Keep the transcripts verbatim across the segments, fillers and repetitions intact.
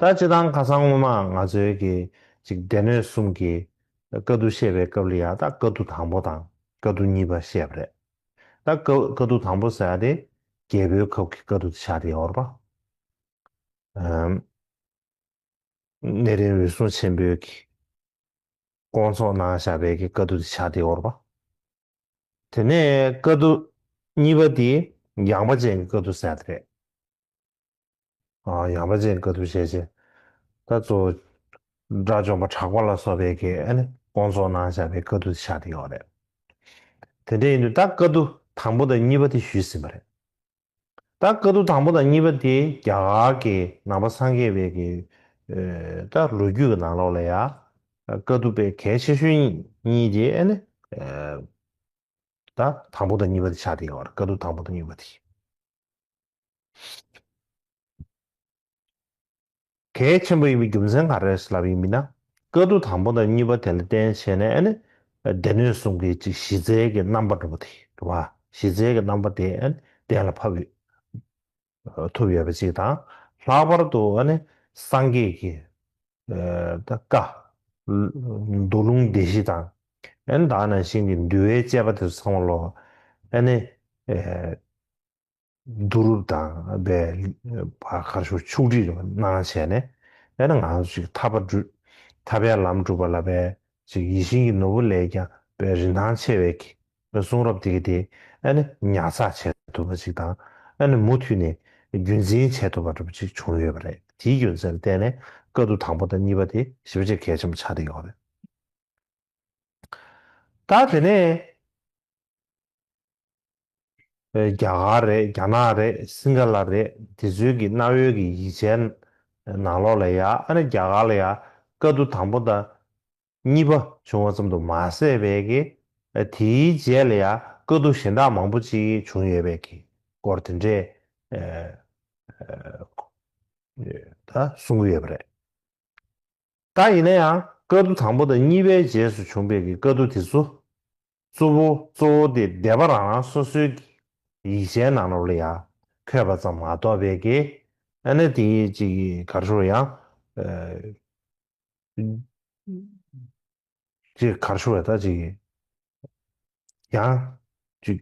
ད་སྤྱིར་བཏང་ཁ་སང་སྔོན་མ་ང་ཚོའི་གི་ཅིག་སྡེ་སྣོད་གསུམ་གྱི་དཀའ་ཐུབ་བཤད་པའི་སྐབས་ལ་ཡང་ད་དཀའ་ཐུབ་དང་པོ་དང་དཀའ་ཐུབ་གཉིས་པ་བཤད་པ་རེད། ད་དཀའ་དཀའ་ཐུབ་དང་པོ་ཟེར་ཡ་དེ་རྒྱལ་པོའི་ཁབ་ཀྱི་དཀའ་ཐུབ་དེ་ཆགས་བསྡད་ཡོད་རེད་པ། ཨམ། གནས་རིམ་འོད་སྲུང་ཆེན་པོས་ཀྱི་སྐོང་ཚོགས་གནང་བཞག་པའི་གི་དཀའ་ཐུབ་དེ་ཆགས་བསྡད་ཡོད་རེད་པ། དེ་ནས་དཀའ་ཐུབ་གཉིས་པ་དེ་ཡངས་པ་ཅན་གྱི་དཀའ་ཐུབ་ཟེར་ཡ་དེ་རེད། ཨ། ཡངས་པ་ཅན་དཀའ་ཐུབ་བཤད་བྱས། ད་གཙོ་བོ་དགྲ་བཅོམ་པ་གྲགས་པ་ལ་སོགས་པའི་གི་ཨ་ནི་སྐོང་ཚོགས་གནང་བཞག་པའི་དཀའ་ཐུབ་དེ་ཆགས་བསྡད་ཡོད་རེད། དེ་འདྲ་ཡིན་དུས་ད་དཀའ་ཐུབ་དང་པོ་དང་གཉིས་པ་དེ་ཞུས་ཟིན་པ་རེད། ད་དཀའ་ཐུབ་དང་པོ་དང་གཉིས་པ་དེ་རྒྱ་གར་གྱི་ནང་པ་སངས་རྒྱས་པའི་གི་ཨེ། ད་ལོ་རྒྱུས་ཀྱི་ནང་ལོགས་ལ་ཡ་དཀའ་ཐུབ་པའི་གལ་ཆེ་ཤོས་གཉིས་དེ་ཨ་ནི་ཨེ། ད་དང་པོ་དང་གཉིས་པ་དེ་ཆགས་བསྡད་ཡོད་རེད། དཀའ་ཐུབ་དང་པོ་དང་གཉིས་པ་དེ། གལ་ཆེན་པོ་ཡིན་པའི་རྒྱུ་མཚན་ག་རེ་རེད་ལབ་ཡིན་ན། དཀའ་ཐུབ་དང་པོ་དང་གཉིས་པ་དེ་ལ་བརྟེན་བྱས་ནས་ཨ་ནི་སྡེ་སྣོད་གསུམ་གྱི་ཅིག་གཞི་རྩའི་གི་རྣམ་པ་འདྲ་པོ་དེ་རེད་བ། གཞི་རྩའི་གི་རྣམ་པ་དེ་ཨ་ནི་གཏན་ལ་ཕབ་ཡོད། ཐུབ་ཡོད་པ་ཅིག་དང་། ལྷག་པར་དུ་ཨ་ནི་སངས་རྒྱས་ཀྱི་ཨ། ད་བཀའ། མདོ་ལུང་སྡེ་བཞི་དང་། ཨ་ནི་ད་ག་ནང་བཞིན་གྱི་འདུལ་བའི་བཅས་པ་དེ་ཚོ་ཚང་མ་ལོ། ཨ་ནི་ཨ། བསྡུ་རུབ་དང་བའི་བར་ཁར་ཤོ་ཕྱོགས་སྒྲིག་གནང་བྱས་ནས་ཨ་ནི་ང་ཚོ་ཅིག་ཐར་པ་སྒྲུབ། ཐར་པའི་ལམ་སྒྲུབ་པ་ལ་བའི་ཅིག་ཡིད་བཞིན་གྱི་ནོར་བུ་ལས་ཀྱང་བའི་རིན་ཐང་ཆེ་བའི་གི་གསུང་རབ་དེ་གི་དེ་ཨ་ནི་ཉར་ཚགས་བྱེད་ཐུབ་པ་ཅིག་དང་། ཨ་ནི་མུ་མཐུད་ནས་རྒྱུན་འཛིན་བྱེད་ཐུབ་པ་འདྲ་པོ་ཅིག་བྱུང་ཡོད་པ་རེད། དེའི་རྒྱུ་མཚན་ལ་བརྟེན་ནས་དཀའ་ཐུབ་དང་པོ་དང་གཉིས་པ་དེ་ཞེ་པོ་ཅིག་གལ་ཆེན་པོ་ཆགས་བསྡད་ཡོད་རེད། ད་དེ་ནས་རྒྱ་གར་རེད། རྒྱ་ནག་རེད། སིང་ག་ལ་རེད། དེ་ཚོའི་གི་གནའ་བོའི་གི་ཡིག་ཆའི་ནང་ལོགས་ལ་ཡ་ཨ་ནི་རྒྱ་གར་ལ་ཡ་དཀའ་ཐུབ་དང་པོ་དང་གཉིས་པ་བྱུང་བ་ཙམ་དུ་མ་ཟད་པའི་གི་དེའི་རྗེས་ལ་ཡ་དཀའ་ཐུབ་གཞན་དག་མང་པོ་ཅིག་བྱུང་ཡོད་པའི་གི་སྐོར་དེ་འདྲས་ད་གསུང་གི་ཡོད་པ་རེད། ད་ཡིན་ན་ཡང་དཀའ་ཐུབ་དང་པོ་དང་གཉིས་པའི་རྗེས་སུ་བྱུང་བའི་གི་དཀའ་ཐུབ་དེ་ཚོ་གཙོ་བོ་གཙོ་བོ་དེ་སྡེ་པ་རང་རང་སོ་སོའི་གི་ཡིག་ཆའི་ནང་ལོགས་ལ་ཡང་འཁོད་པ་ཙམ་མ་གཏོགས་པའི་གི་ཨ་ནི་དེ་ཅིག་ག་རེ་ཞུ་ཡང་ཅིག་ག་རེ་ཞུ་བ་ད་ཅིག་ཡང་ཅིག་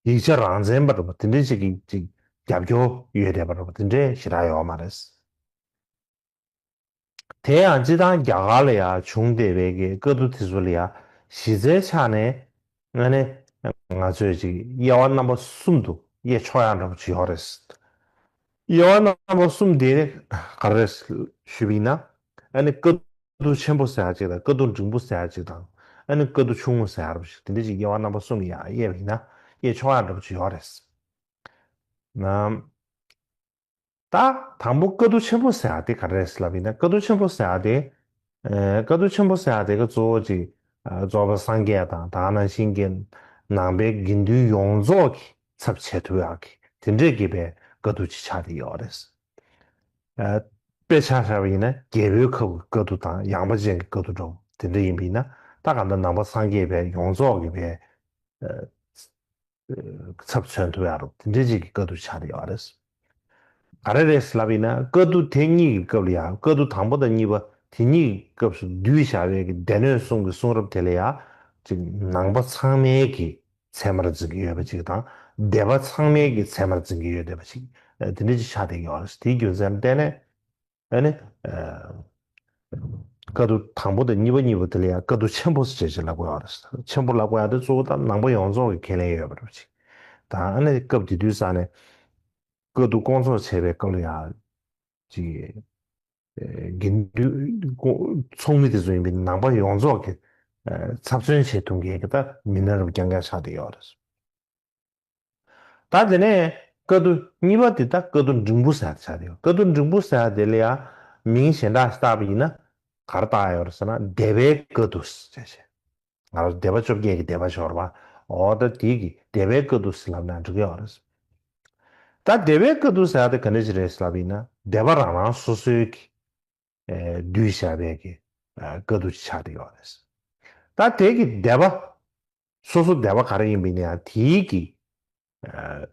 ཡིག་ཆ་རང་བཙན་པ་འདྲ་པོ་དེ་འདྲའི་ཞིག་གི་ཅིག་རྒྱབ་སྐྱོར་ཡོད་བསྡད་པ་འདྲ་པོ་དེ་འདྲའི་ཞེ་དྲག་ཡོད་མ་རེད། དེ་ཡང་སྤྱི་བཏང་རྒྱ་གར་ལ་ཡང་བྱུང་བསྡད་པའི་གི་དཀའ་ཐུབ་དེ་ཚོ་ལ་ཡང་གཞི་རྩའི་ཆ་ནས་ཨ་ནི་ང་ཚོས་ཅིག་དབྱེ་བ་རྣམ་པ་གསུམ་དུ་དབྱེ་ཆོག་ཡག་འདྲ་པོ་ཅིག་ཡོད་རེད། དབྱེ་བ་རྣམ་པ་གསུམ་དེ་ག་རེ་ཞུས་པ་ཡིན་ན། ཨ་ནི་དཀའ་སྡུག་ཆེན་པོ་ཟེར་ཡག་ཅིག་དང་། དཀའ་སྡུག་འབྲིང་པོ་ཟེར་ཡག་ཅིག་དང་། ཨ་ནི་དཀའ་སྡུག་ཆུང་ངུ་ཟེར་ཡག་རེད་པ་ཞིག་དེ་འདྲ་ཅིག་དབྱེ་བ་རྣམ་པ་གསུམ་ལ་ཡང་དབྱེ་བ་ཡིན་ན་དབྱེ་ཆོག་ཡག་འདྲ་པོ་ཅིག་ཡོད་རེད། ནམ། ད་དང་པོ་དཀའ་སྡུག་ཆེན་པོ་ཟེར་ཡག་དེ་ག་རེ་རེད་ལབ་ཡིན་ན། དཀའ་སྡུག་ཆེན་པོ་ཟེར་ཡག་དེ། ཨེ། དཀའ་སྡུག་ཆེན་པོ་ཟེར་ཡག་དེ་ག་གཙོ་བོ་ཅིག་ཨ། རྫོགས་པའི་སངས་རྒྱས་དང་ད་ག་ནང་བཞིན་གྱི་ནང་པའི་དགེ་འདུན་ཡོངས་རྫོགས་ཀྱི་ཚབ་བྱེད་ཐུབ་ཡག་གི་དེ་འདྲས་ཀྱི་པའི་དཀའ་སྡུག་ཅིག་ཆགས་བསྡད་ཡོད་རེད། ཨ། དཔེ་ཆ་བཞག་པ་ཡིན་ན་རྒྱལ་པོའི་ཁབ་ཀྱི་དཀའ་སྡུག་དང་ཡངས་པ་ཅན་གྱི་དཀའ་སྡུག་འདྲ་པོ་དེ་འདྲ་ཡིན་པ་ཡིན་ན། ད་གང་ལྟར་ནང་པ་སངས་རྒྱས་པའི་ཡོངས་རྫོགས་ཀྱི་པའི་ཨ། ཚབ་མཚོན་ཐུབ་ཡག་རུ་དེ་འདྲའི་ཅིག་གི་དཀའ་སྡུག་ཆགས་བསྡད་ཡོད་རེད། ག་རེ་རེད་ལབ་ཡིན་ན། དཀའ་སྡུག་དེ་གཉིས་ཀྱི་སྐབས་ལ་ཡང་། དཀའ་སྡུག་དང་པོ་དང་གཉིས་པ་དེ་གཉིས་ཀྱི་སྐབས་སུ་བསྡུས་བཞག་པའི་གི་སྡེ་སྣོད་གསུམ་གྱི་གསུང་རབ་དེ་ལ་ཡང་ཅིག་ནང་པ་ཚང་མའི་གི་ཚད་མར་འཛིན་གྱི་ཡོད་པ་ཅིག་དང་། སྡེ་པ་ཚང་མའི་གི་ཚད་མར་འཛིན་གྱི་ཡོད་བསྡད་པ་ཅིག་དེ་འདྲ་ཅིག་ཆགས་བསྡད་ཡོད་རེད། དེའི་རྒྱུ་མཚན་ལ་བརྟེན་ནས། ཨ་ནི། ཨ། དཀའ་སྡུག་དང་པོ་དང་གཉིས་པ་གཉིས་པ་དེ་ལ་ཡང་དཀའ་སྡུག་ཆེན་པོ་ཟེར་ཅིག་ལབ་དགོས་ཡོད་རེད། ཆེན་པོ་ལབ་དགོས་ཡག་དེ་གཙོ་བོ་ད་ནང་པ་ཡོངས་རྫོགས་ཀྱི་ཁས་ལེན་ཡོད་པ་རེད་ཅིག་ད་ཨ་ནི་སྐབས་དེ་དུས་ས་ནས་དཀའ་སྡུག་སྐོང་ཚོགས་བྱས་པའི་སྐབས་ལ་ཡང་ཅིག་ཨ། དགེ་འདུན་ཚོགས་མི་དེ་ཚོ་ཡིན་པའི་ནང་པ་ཡོངས་རྫོགས་ཀྱི་ཨ། ཚབ་མཚོན་བྱེད་ཐུབ་མཁན་གྱི་ད་མི་སྣ་རུ་རྐྱང་རྐྱང་ཆགས་བསྡད་ཡོད་རེད། ད་དེ་ནས་དཀའ་སྡུག་གཉིས་པ་དེ་ད་དཀའ་སྡུག་འབྲིང་པོ་ཟེར་ཆགས་ཡོད། དཀའ་སྡུག་འབྲིང་པོ་ཟེར་དེ་ལ་ཡང་མིང་གཞན་དག་བཏགས་པ་ཡིན་ན་ག་རེ་བཏགས་ཡོད་རེད་ཟེར་ན། སྡེ་པའི་དཀའ་སྡུག་ཟེར་བྱས། ང་རང་སྡེ་པ་བཅོ་བརྒྱད་ཀྱི་སྡེ་པ་ཞིག་ཡོད་རེད་པ། འོ་ད་དེ་གི་སྡེ་པའི་དཀའ་སྡུག་ཟེར་ལབ་ན་འགྲིག་གི་ཡོད་རེད། ད་སྡེ་པའི་དཀའ་སྡུག་ཟེར་དེ་ག་འདྲ་ཞིག་རེད་ཟེར་ལབ་ཡིན་ན། སྡེ་པ་རང་རང་སོ་སོའི་གི་ཨེ། བསྡུས་བཞག་པའི་གི་ཨ། དཀའ་སྡུག་ཅིག་ཆགས་བསྡད་ཡོད་རེད། ད་དེ་གི་སྡེ་པ་སོ་སོ་སྡེ་པ་ག་རེ་ཡིན་པ་ཡིན་ན་ཡང་དེའི་གི་ཨ།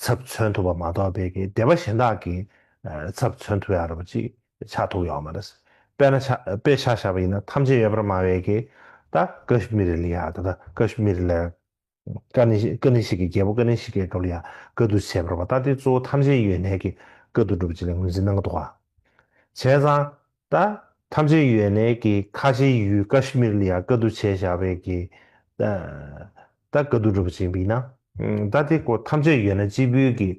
ཚབ་མཚོན་ཐུབ་པ་མ་གཏོགས་པའི་གི་སྡེ་པ་གཞན་དག་གི་ ཚབ་མཚོན་ཐུབ་ཡ་ར་བ་ཅིག་ཆགས་ཐུབ་ཡོད་མ་རེད། དཔེར་ན་ཆ་དཔེ་ཆ་བཞག་པ་ཡིན་ན་ཐམས་ཅད་ཡོད་པར་སྨྲ་བའི་གི་ད་ཀ་ཤི་མིར་ལ་ཡ་ད་ད་ཀ་ཤི་མིར་ལ་ཀ་ནི་ཀ་ནི་ཤི་ཀའི་རྒྱལ་པོ་ཀ་ནི་ཤི་ཀའི་སྐབས་ལ་ཡ་བཀའ་བསྡུ་བྱས་པ་རེད་བ། ད་དེ་གཙོ་བོ་ཐམས་ཅད་ཡོད་གནས་ཀྱི་བཀའ་བསྡུ་འདྲ་བ་ཅིག་ལ་ངོས་འཛིན་གནང་གི་འདུག་བ། བྱས་ཙང་ད་ཐམས་ཅད་ཡོད་གནས་ཀྱི་ཁ་ཆེའི་ཡུལ་ཀ་ཤི་མིར་ལ་ཡ་བཀའ་བསྡུ་བྱས་བཞག་པའི་གི་ད་ད་བཀའ་བསྡུ་འདྲ་བ་ཅིག་ཡིན་པ་ཡིན་ན། ད་དེ་ཀོ་ཐམས་ཅད་ཡོད་གནས་གཅིག་པུའི་གི་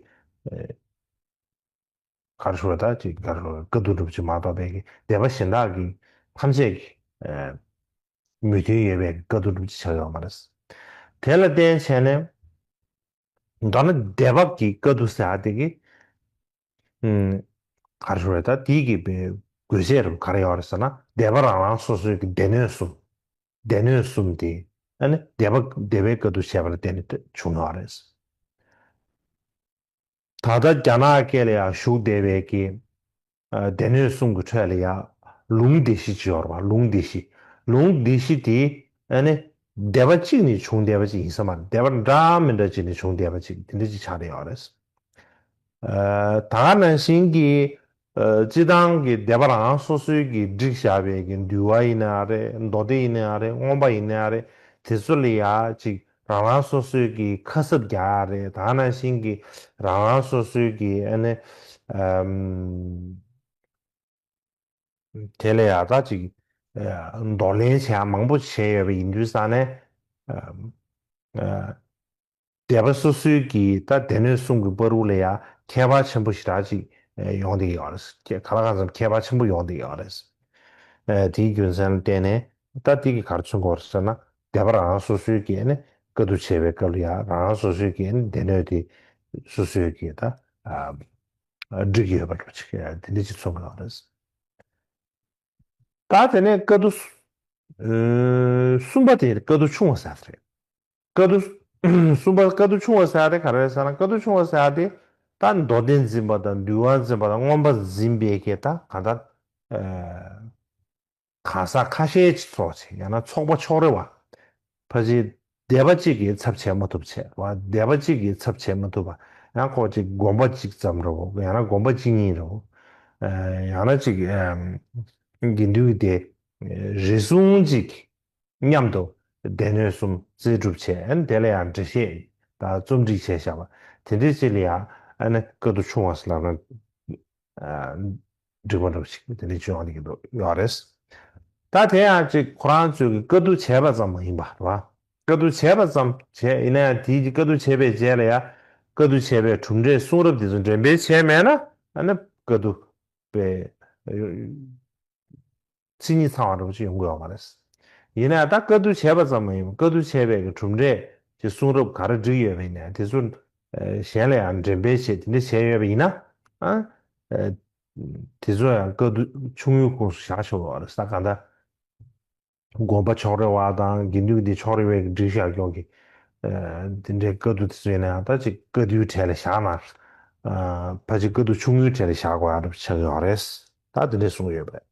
ག་རེ་ཞུ་བ་ད་ཅིག་ག་རེ་ཞུ་བ་བཀའ་བསྡུ་འདྲ་བ་ཅིག་མ་གཏོགས་པའི་གི་སྡེ་པ་གཞན་དག་གི་ཐམས་ཅད་ཀྱི་མོས་མཐུན་ཡོད་པའི་བཀའ་བསྡུ་འདྲ་བ་ཅིག་ཆགས་ཡོད་མ་རེད། དེ་ལ་བརྟེན་བྱས་ནས་མདོར་ན་སྡེ་པ་གི་བཀའ་བསྡུ་ཟེར་ཡ་དེ་གི་ཨུམ། ག་རེ་ཞུ་རེད། ད་དེའི་གི་དགོས་ཆེད་རུ་ག་རེ་ཡོད་རེད་ཟེར་ན། སྡེ་པ་རང་རང་སོ་སོའི་གི་སྡེ་སྣོད་གསུམ། སྡེ་སྣོད་གསུམ་དེ་ཨ་ནི་སྡེ་པ་སྡེ་པའི་བཀའ་བསྡུ་བྱས་པ་ལ་བརྟེན་ནས་བྱུང་ཡོད་རེད། ད་ལྟ་རྒྱ་ནག་སྐད་ལ་ཡང་བཞུགས་བསྡད་པའི་གི་ཨ་སྡེ་སྣོད་གསུམ་གྱི་ཁྲོད་ལ་ཡང་ལུང་སྡེ་བཞི་ཅིག་ཡོད་རེད་བ། ལུང་སྡེ་བཞི། ལུང་སྡེ་བཞི་དེ་ཨ་ནི་སྡེ་པ་གཅིག་ནས་བྱུང་བསྡད་པ་ཅིག་ཡིན་ས་མ་རེད། སྡེ་པ་འདྲ་མི་འདྲ་ཅིག་ནས་བྱུང་བསྡད་པ་ཅིག་དེ་འདྲ་ཅིག་ཆགས་བསྡད་ཡོད་རེད། ཨ་ད་ག་ནང་བཞིན་གྱི་ཨ་སྤྱི་བཏང་གི་སྡེ་པ་རང་སོ་སོའི་གི་བསྒྲིགས་བཞག་པའི་གི་འདུལ་བ་ཡིན་ན་རེད། མདོ་སྡེ་ཡིན་ན་རེད། མངོན་པ་ཡིན་ན་རེད། དེ་ཚོ་ལ་ཡ་ཅིག་རང་རང་སོ་སོའི་གི་ཁ་གསབ་རྒྱག་ཡ་རེད། ད་ག་ནང་བཞིན་གྱི་རང་རང་སོ་སོའི་གི་ཨ་ནི་ཨམ། དེ་ལ་ཡ་ད་ཅིག་ཨ་འདོར་ལེན་བྱེད་ཡ་མང་པོ་བྱས་ཡོད་པ་ཡིན་དུས་ཙང་ནས་ཨ་ཨ་སྡེ་པ་སོ་སོའི་གི་ད་སྡེ་སྣོད་གསུམ་གྱི་བར་དུ་ལ་ཡ་ཁྱད་པར་ཆེན་པོ་ཞེ་དྲག་ཅིག་ཨ་ཡོང་བསྡད་ཡོད་རེད། ཁྱད་ག་ལ་གང་འཚམ་ཁྱད་པར་ཆེན་པོ་ཡོང་བསྡད་ཡོད་རེད། ཨ་དེའི་རྒྱུ་མཚན་ལ་བརྟེན་ནས་ད་དེ་གི་ག་རེ་མཚོན་གྱི་ཡོད་རེད་ཟེར་ན། སྡེ་པ་རང་རང་སོ་སོའི་གི་ཨ་ནི་བཀའ་བསྡུ་བྱེད་པའི་སྐབས་ལ་ཡ་རང་རང་སོ་སོའི་གི་ཨ་ནི་སྡེ་སྣོད་དེ་སོ་སོའི་གི་ད་ཨ་བསྒྲིགས་ཡོད་པ་འདྲ་ཅིག་དེ་འདྲ་ཅིག་མཚོན་གྱི་ཡོད་རེད། ད་དེ་ནས་བཀའ་བསྡུ་ཨ་གསུམ་པ་དེ་བཀའ་བསྡུ་ཆུང་བ་ཟེར་རེད། བཀའ་བསྡུ་གསུམ་པ་བཀའ་བསྡུ་ཆུང་བ་ཟེར་ཡ་དེ་ག་རེ་རེད་ཟེར་ན། བཀའ་བསྡུ་ཆུང་བ་ཟེར་ཡ་དེ་ད་མདོ་སྡེ་འཛིན་པ་དང་འདུལ་བ་འཛིན་པ་དང་མངོན་པ་འཛིན་པའི་གི་ད་གང་ལྟར་ཨ་གང་ཟག་ཁ་ཤས་ཅིག་ཚོགས་བྱས། ཡང་ན་ཚོགས་པ་ཕྱོགས་རེ་བ། ཕལ་ཆེར་སྡེ་པ་གཅིག་གིས་ཚབ་བྱེད་མ་ཐུབ་བྱས་བ། སྡེ་པ་གཅིག་གིས་ཚབ་བྱེད་མ་ཐུབ་པ། ཡང་ཁོ་ཅིག་དགོན་པ་གཅིག་ཙམ་རེ་བ། ཡང་ན་དགོན་པ་གཅིག་གཉིས་རེ་བ། ཡང་ན་ཅིག་དགེ་འདུན་གྱི་སྡེ་རེ་ཟུང་གཅིག་མཉམ་དུ་སྡེ་སྣོད་གསུམ་རྩིས་སྒྲུབ་བྱས། ཨ་ནི་དེ་ལ་ཡང་འགྲེལ་བཤད་དང་རྩོམ་སྒྲིག་བྱས་བཞག་པ་དེ་འདྲའི་ཅིག་ལ་ཡང་ཨ་ནི་བཀའ་བསྡུ་ཆུང་བ་ཟེར་ལབ་ན། ཨ་འགྲིག་པ་འདྲ་པོ་ཞིག་དེ་འདྲ་བྱུང་ཡོང་གི་འདུག་ཡོད་རེད། ད་དེ་ཡང་ཅིག་ཁོ་རང་ཚོས་ཀྱི་བཀའ་བསྡུ་བྱས་པ་ཙམ་མ་ཡིན་པ་རེད་བ། བཀའ་བསྡུ་བྱས་པ་ཙམ་བྱས་ཡིན་ན་ཡང་དེའི་བཀའ་བསྡུ་བྱས་པའི་རྗེས་ལ་ཡང་བཀའ་བསྡུ་བྱས་པའི་གྲུབ་འབྲས་གསུང་རབ་དེ་ཚོ་འགྲེམས་སྤེལ་བྱས་མེད་ན་ཨ་ནི་བཀའ་བསྡུ་པའི་མཚན་ཉིད་ཚང་བ་འདྲ་པོ་ཅིག་ཡོང་གི་ཡོད་མ་རེད། ཡིན་ན་ཡང་ད་བཀའ་བསྡུ་བྱས་པ་ཙམ་མ་ཡིན་པར་བཀའ་བསྡུ་བྱས་པའི་གི་གྲུབ་འབྲས་ཀྱི་གསུང་རབ་ག་རེ་བསྒྲིགས་ཡོད་པ་ཡིན་ན་ཡང་དེ་ཚོ་གཞན་ལ་ཡང་འགྲེམས་སྤེལ་བྱས་དེ་འདྲ་བྱས་ཡོད་པ་ཡིན་ན་ཨ་དེ་ཚོ་ཡང་བཀའ་བསྡུ་ཆུང་ངུའི་ཁོངས་སུ་བཞག་ཆོག་གི་རེད། ད་གང་ལྟར་དགོན་པ་ཕྱོགས་རེ་བ་དང་དགེ་འདུན་གྱི་སྡེ་ཕྱོགས་རེ་བའི་སྒྲིག་བཞག་ཀྱོག་གི་དེ་འདྲའི་བཀའ་བསྡུ་དེ་ཚོ་ཡིན་ན་ཡང་ད་ཅིག་བཀའ་བསྡུའི་གྲས་ལ་བཞག་ན་ཕལ་ཆེར་བཀའ་བསྡུ་ཆུང་ངུའི་གྲས་ལ་བཞག་དགོས་ཡ་འདྲ་པོ་ཆགས་ཀྱི་ཡོད་རེད། ད་དེ་འདྲས་གསུངས་ཡོད་པ་རེད།